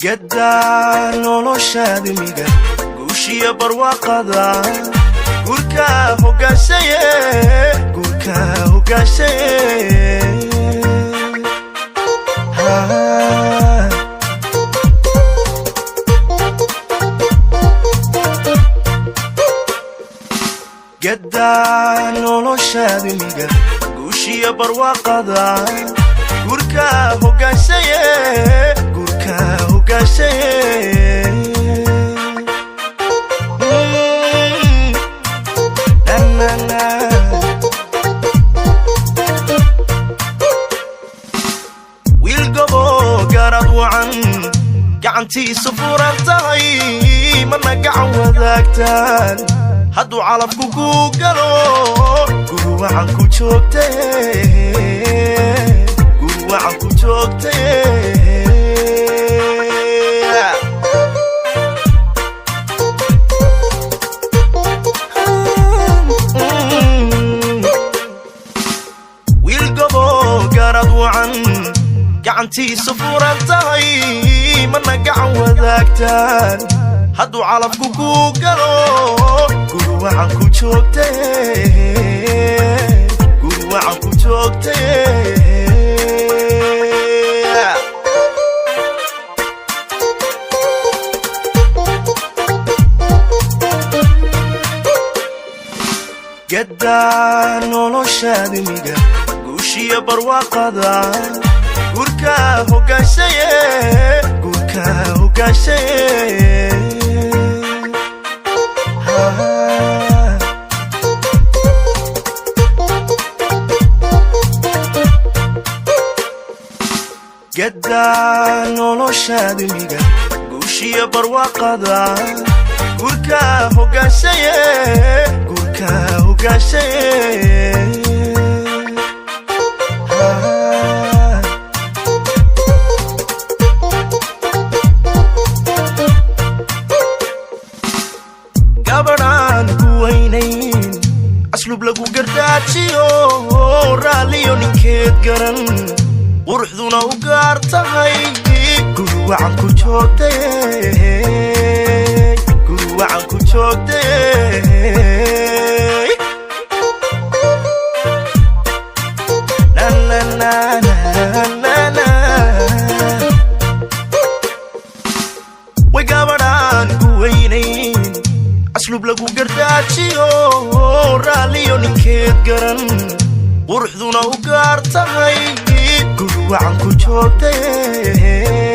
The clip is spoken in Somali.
Gaddaa noloshaadmiga, guushiya barwaaqada, guurka hogaanshaye, guurka hogaanshaye. Gaddaa noloshaadmiga, guushiya barwaaqada, guurka hogaanshaye, guurka hogaanshaye. Na, na, na. Wiil gobo garad wacan, gacantiisu furan tahay, mana gacan wadaagtaan. Hadduu calafku kuu galo, guri wacan ku joogtaye, guri wacan ku joogtaye. Wiil gobo garad wacan, gacantiisu furan tahay, mana gacan wadaagtaan. Hadduu calafku kuu galo, guri wacan ku joogtaye, guri wacan ku joogtaye. Gaddaa noloshaadmiga, guushiya barwaaqada, guurka hogaanshaye, guurka hogaanshaye. Gaddaa noloshaadmiga, guushiya barwaaqada, guurka hogaanshaye, guurka hogaanshaye. Gabadhaan ku weynayn, aslub lagu gardaajiyo, raalliyo ninkeed garan, quruxduna u gaar tahay, guri wacan ku joogtaye, guri wacan ku joogtaye. Na, na, na, na, na, na. Way gabadhaan ku weynayn, aslub lagu gardaajiyo, raalliyo ninkeed garan, quruxduna u gaar tahay, guri wacan ku joogtaye.